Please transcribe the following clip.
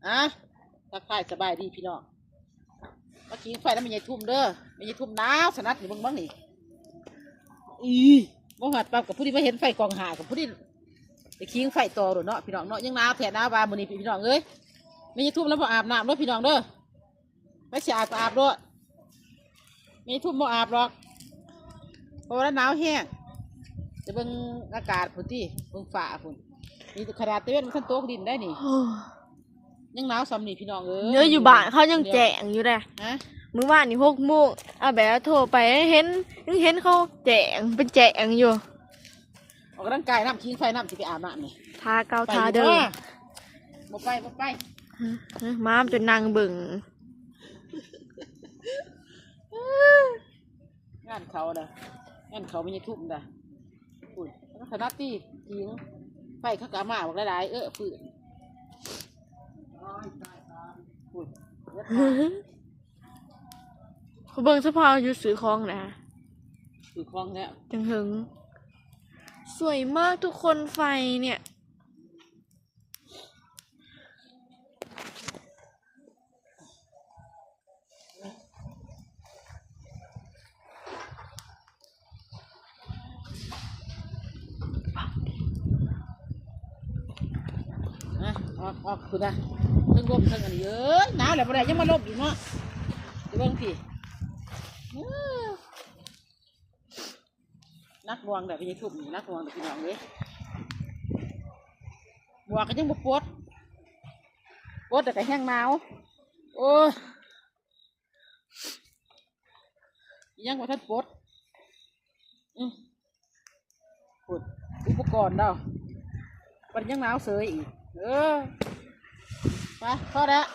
ຮະ ທັກທາຍສະບາຍດີພີ່ນ້ອງ ມາຜິງໄຟນຳແມ່ໃຫຍ່ທຸ່ມເດີ ແມ່ໃຫຍ່ທຸ່ມໜາວສະໜັດນີ້ ເບິ່ງເບິ່ງນີ້ ອີ ບໍ່ຮອດປັບກັບຜູ້ທີ່ມາເຫັນໄຟກອງຫ້າ ກັບຜູ້ທີ່ໄດ້ຜິງໄຟຕໍ່ໂລດເນາະ ພີ່ນ້ອງເນາະ ຍັງໜາວແທ້ໜາວວ່າມື້ນີ້ ພີ່ນ້ອງເອີຍ ແມ່ໃຫຍ່ທຸ່ມລາວບໍ່ອາບນ້ຳເດີ ພີ່ນ້ອງເດີ. ໄປຊິອາບກໍອາບໂລດ ແມ່ໃຫຍ່ທຸ່ມບໍ່ອາບດອກ ເພາະວ່າໜາວແຮງ ຈະເບິ່ງອາກາດພຸ້ນຕິ ເບິ່ງຟ້າພຸ້ນ ນີ້ຂະໜາດຕາເວັນບໍ່ທັນຕົກດິນໄດ໋ນີ້ ຍັງໜາວສ່ຳນີ້ພີ່ນ້ອງເອີຍ ເດີ ຢູ່ບ້ານເຂົາຍັງແຈ້ງຢູ່ເດ້ ຮະ ມື້ວານນີ້ຫົກໂມງ ອາແບບໂທໄປ ເຫັນ ຍັງເຫັນເຂົາແຈ້ງ ເປັນແຈ້ງຢູ່. ອອກກຳລັງກາຍນຳ ຜິງໄຟນຳ ຊິໄປອາບນ້ຳນີ້ ທ່າເກົ່າທ່າເດີ ບໍ່ໄປ ບໍ່ໄປ ໝາມັນຈົນນັ່ງເບິ່ງ ງານເຂົານະ ງານເຂົາແມ່ໃຫຍ່ທຸ່ມນະ ພຸ້ນ ຂະໜາດຕີຜິງໄຟເຂົາກໍເອົາມາບັກຫຼາຍໆ ເອີ ຟື້ນ ພຸ້ນ ເຂົາເບິ່ງສະພາບຢູ່ຊື້ຂອງນະ ຊື້ຂອງແລ້ວ ຈັ່ງເຖິງ ສວຍມາກທຸກຄົນ ໄຟເນີ້ຍ ອະ ອອກ ອອກພຸ້ນນະ ເທິງລົມເທິງອັນນີ້ ເອີຍ ໜາວແລ້ວບໍ່ໄດ້ ຍັງມາລົມອີກເນາະ ໄປເບິ່ງພີ້ ເອີ ໜັກໜ່ວງເດີ ແມ່ໃຫຍ່ທຸ່ມນີ້ ໜັກໜ່ວງເດີ ພີ່ນ້ອງເອີຍ ໝວກກໍຍັງບໍ່ປົດ ປົດແລ້ວກໍແຮງໜາວ ໂອ້ຍ ຍັງບໍ່ທັນປົດ ອື ພຸ້ນ ອຸປະກອນເຮົາ ບັດຍັງໜາວເສີຍອີກ ເອີ ໄປ ພໍແລ້ວ.